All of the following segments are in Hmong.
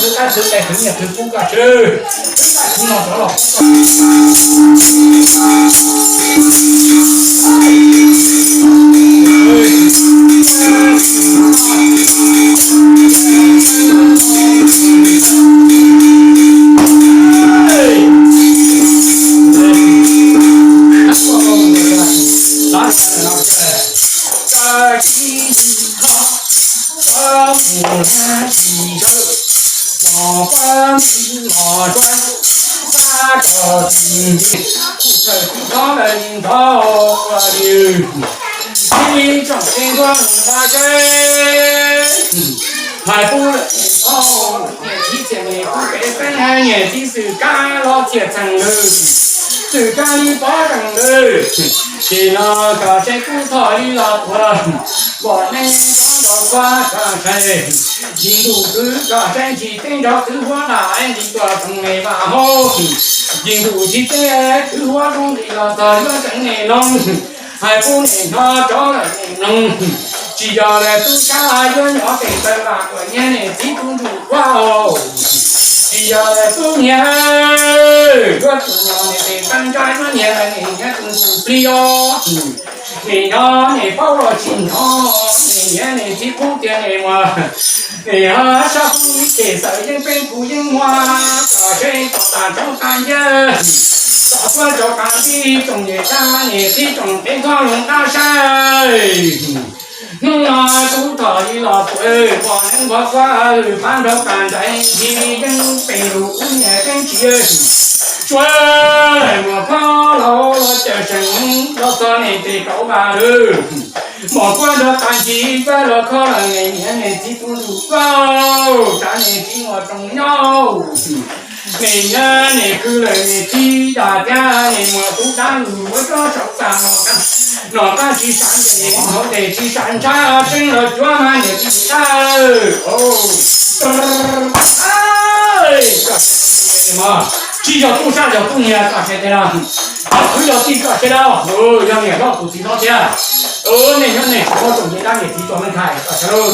qhwv qaib qhwv qe qhwv nyiaj qhwv kub koj tswv. Qhwv qaib qhwv no rov los pub koj. Kuv thawm tib thob lawm li nthov ua li, tib tsoom tseeb tuab nqa zeb. Hais pub lawm li nthov, niam txiv txiam niam tub kev xeeb, niam txiv xwm kab los txiam txheem lawm. Xwm kab li pob zeem lawm. Ces no kom seb kub thom li los tuav, kom neeg txhob nrov quaj kom ntshai. Tsis ntuj kwv kom seb tsis teb nrov kwv huab lam nti tuaj txoov me vaj hauv. Tsis ntuj tsis teb kwv huab zoo li los txog yuav tseev me loo. Hais pub niam nyob rov lawm niam mloog. Tsis yog lawm tub sab yuav nyob tes taw vam kuam nyiaj niam txiv tub ntuj huab. Tsis yog lawm tub nyiaj yuav tsum nyob niam tes taw ntsaj yuav nyiaj lawm niam nyiaj tus ntuj plig os. Niam nyob niam paub los tsis nyob, niam nyiaj niam txiv qub tiag niam mas. Niam sab qub ib ces xaws yeeb peb kuv yeeb muag, kom seb kom tas roob qab ncaj, kom tuaj rov qab tib tsoom niam txiv, niam txiv tsoom teb koj loo qab saib. Hnub no tub thom li los tuav, pom neeg npov quaj pab nrog tas nraim, ntxhi yeeb pes lus ub niam keeb tsis. Tsuav muam khob laus los cawm seem los txog niam tes kauv vas lawm. Muam khob nrog tas ntxhi vaj los khob lawm, niam nyiaj niam txiv tus ntuj huab, tsav niam txiv muam tsoom nyob. Niam nyiaj niam khwv lawm niam txiv dag thiab niam muam tub dab lug ua tsob saum tas no, no qab tsis sav ntes, hauv tes tsis sav ntshav, tseeb los cuav mas niam txiv dab. Tsis yog tub sab yog tub nyiaj koj seb tiag no, yog kwv yog tij koj seb no, yog niam hlob tus txiv hlob thiab. Nej nyob nej tsis paub tsoom niam dab niam txiv txom neej hais,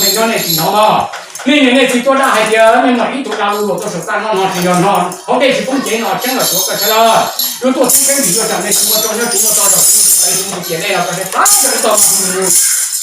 nej nyob nej tsis hnov mog. Nej niam nej txiv tuaj dab hais tias nej muaj ib tug dab lus luag tuaj saum txaj no no tsis yog no, hauv dej tsis poob cev no tseeb los suav koj sawv lawm. Yuav tuaj txheeb tseeb vim yuav tsam nej tsis muaj roj nyob tsis muaj toj zog tsis muaj tus txawv tsis muaj tus ciam dej no koj sawv tag sawv tau mas mus.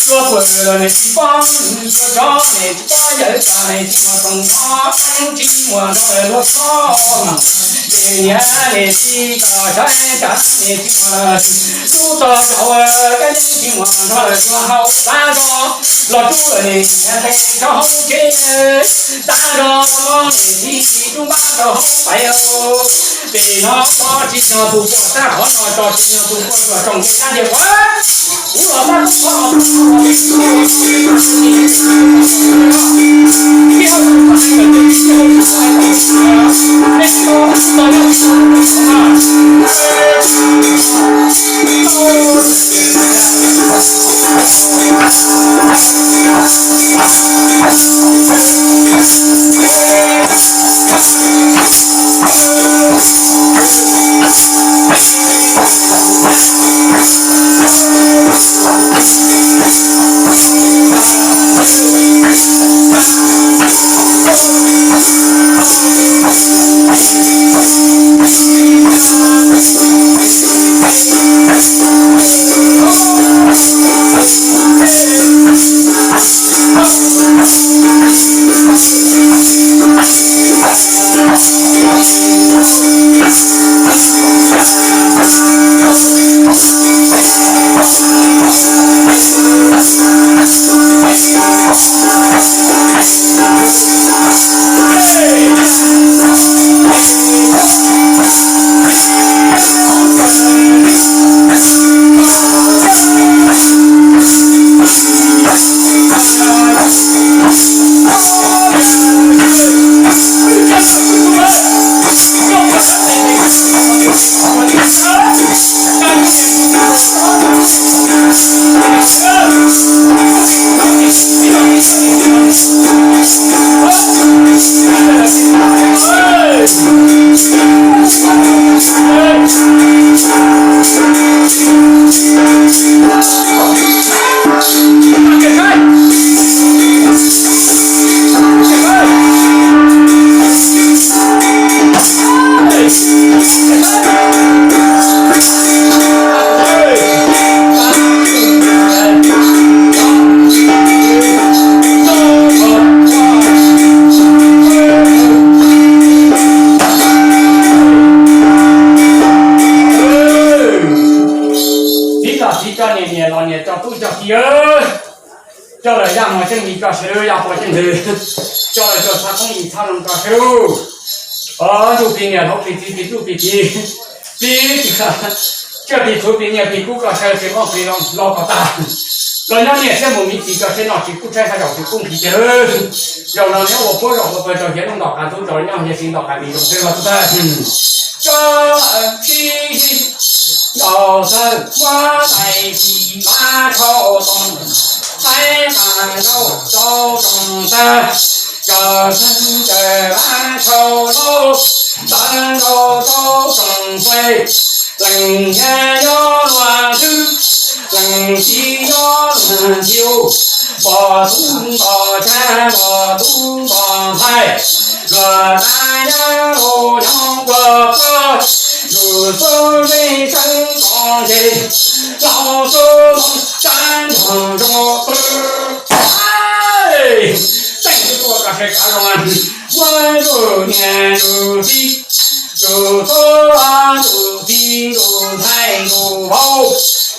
Tuaj pw los nws tsis paub, tuaj tsob nws tsis paub yawm txav, nws tsis muaj toom mov, tsis muaj nrog lawv luag txhob. Ces niam nws tsis kom saib tsav, nws tsis muaj lub tog zaum, kab neeb tsis muaj nrog lawv luag haus, xav zog los rub lawm nws niam tes rau hauv tsev, xav zog mob nws tsis rub npab rau hauv pais. Pem no tsis yog tus puas tag, qhov no tsis yog tus puas tsuam tsoom nqe dab tias qhov kuv los tab kuv kho Coj lawm yaj mos tseej yim tso sawv, yaj pos tseej ntws, coj lawm cov txhab poob yim txhab zoo tso sawv. Ntuj plig niam hlob plig txiv plig tub plig kiv, plig tsiaj plig txhu plig nyiaj plig kub tso sawv, plig nqaj plig zoo los kom tag. Los nyob niaj thiab mus miv txiv tso sawv, noj tsis kub tshaib haj zaum tsis kub nqhis tiag. Zaum no neb ua puab zaum ua pawg rau hiav looj ntom qab ntub rau nyob hiav tsis ntom qab nqis zoo sawv los tub tag. Tso sib ntaus tawg muab tais tsis mab tshau too, saib tas ntau tau tsoom tag, cov xeeb caws mab tshau lauj, ntawv ntau tau tsoom fais, leej niam nyob luag ntxwb, leej txiv nyob luag nciu, npos tub npos tsag npos tub npos ntxhais, luag tag nyab los nyob puag pab, yus xub zeej tseeb txoos ntse, laus xub moos sab nroog zoo pw. Tseej tub tuaj tso sawv kav zoo, muab yus niam yus txiv, yus tub yus txiv yus ntxhais yus vauv,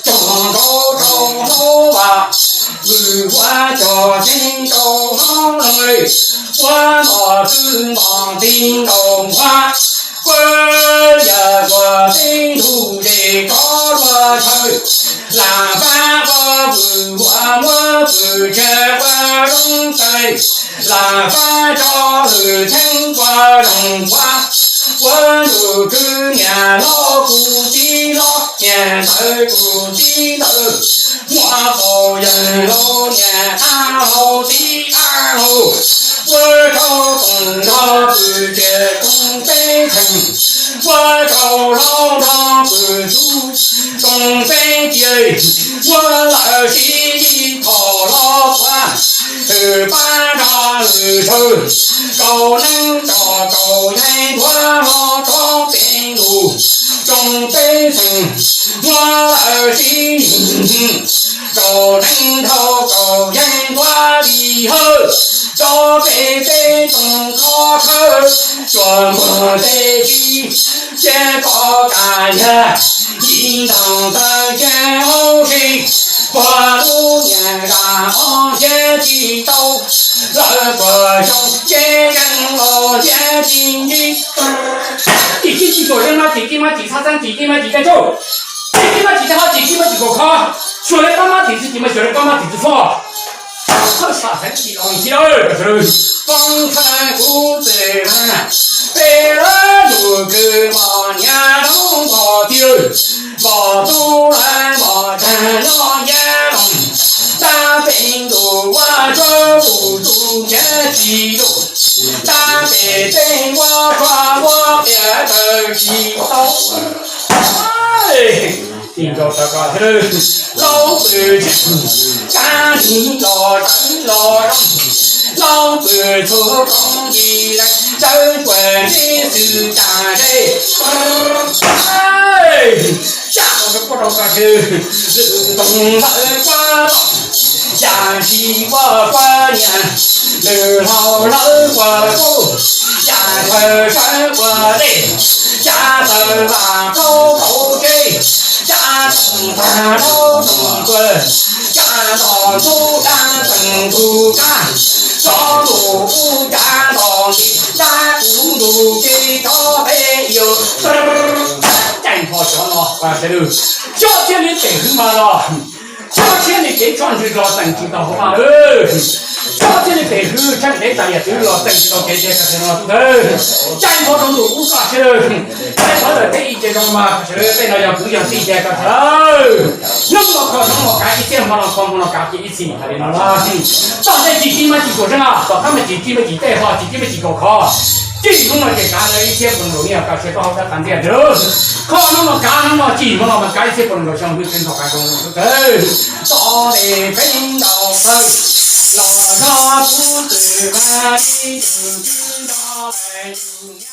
cog nkaus rau hauv vaj, vwm ua cog tseeb rau hauv loog, ua npos txwv npos txiv ntaus npua, kuv yawg kuv txiv ntug zes rov luag chaw, lam fab ua vwm ua muab vwm tsawg ua zoo tawg, lam fab tso lwm cheeb ua zoo npua, ua ntuj khwv niam hlob kuv txiv hlob niam ntawd kuv txiv ntawd, muaj qaum yawg hlob niam qab hlob txiv qab hlob, ua rau koom nrog pwm ciam koom peb txheem, ua rau hlob nrog pwm txuj koom peb ciam, ua lawm sib yig thom hlob tuav, hwm pab nrog hwm sawv, kaum neeb tso kaum yeeb ntuav hlob rov peb ntus, koom peb txheem, ua lawm sib yig kaum neeb dhau kaum yeeb ntuav li hawb, tso peb peb tsoom khob khawb, tsuas muag tej tib, cia koj kam yag, yim ntaus taw cia hauv se, puag lub niag zaj qhov ntiav tsis tau, lawv puag xyoo ces yeej los ntiav tsis ntsib. Cim tib tsis tuam zeej no, cim tib mab cim txhab txeeb, cim tib mab cim caij tsaug, cim tib mab cim caij hlob, cim tib mab cim kaum khov, xyuas lawv pab mab tim txwv cim mas xyuas lawv pab mab tim txwv txhoj. Thawj sam xeeb tsis los xij lawm, poob thawj kuv txwm na, peb lawv lus kws mos niam loob mos tiag, mos tub lawv mos tag nyob ntiab loog, tab peb ntus ua tsuag tus tus ntiav tsis lug, tab peb peb ua tsuag ua qias taw tsis tau. Tij nkaus tau koj thiab, laub pw tsev, kab lig los tawv los zoo, laub pw txhua koob yim leej, tawv kuam ntseb xwm tas zeb. Tsa rau koj rau koj thiab, lwm ntoo ntawd kuaj los, yam tsis ua kuaj niam, lwm hlau lawv ua kuj, yam chaw sawv ua dej, yam taws vam plaub hauv tsev, yam toom tag laub toom tuag, yam ntom ntub yam teem ntug kab, tso tus ub yam ntom nti, dab kuv ntug ces tso peb yus. Caij npho cov no, cov thiaj li pem hwv mas los, cov thiaj li kev tshoj ntswg los txeem tsis tau hauv vaj lawm, cov thiaj li pem hwv tsheej kev tas yam twv los txeem tsis tau kev tiag koj thiaj no tub tawg. Caij npho rau ntus ub koj thiaj, caij npho lawm peb ib ce zoo mas koj thiaj, tej no yog kwv yog tij tiag koj thiaj lawm. Hnub no kho hnub no kav ib txhiab hmo no kho hmo no kav ces ib txhis hais li no na. Tom ntej cim tib mab cim tuam zeej, tom qab mas cim tib mab cim caij hlob, cim tib mab cim kaum khov, cim hnub no ces kav lawm ib txhiab puas nees nkaum nyiaj koj thiaj koj hauv dab qab ntxiaj ntag. Kho hnub no kav hnub no cim hmo no mas kav ib txhiab puas nees nkaum xyoo hwj txwv nrog kav zoo tub tawg. Tom ntej peb ntaus tawg los nrog kuv txwm mas ib tug twb nrog lawm tus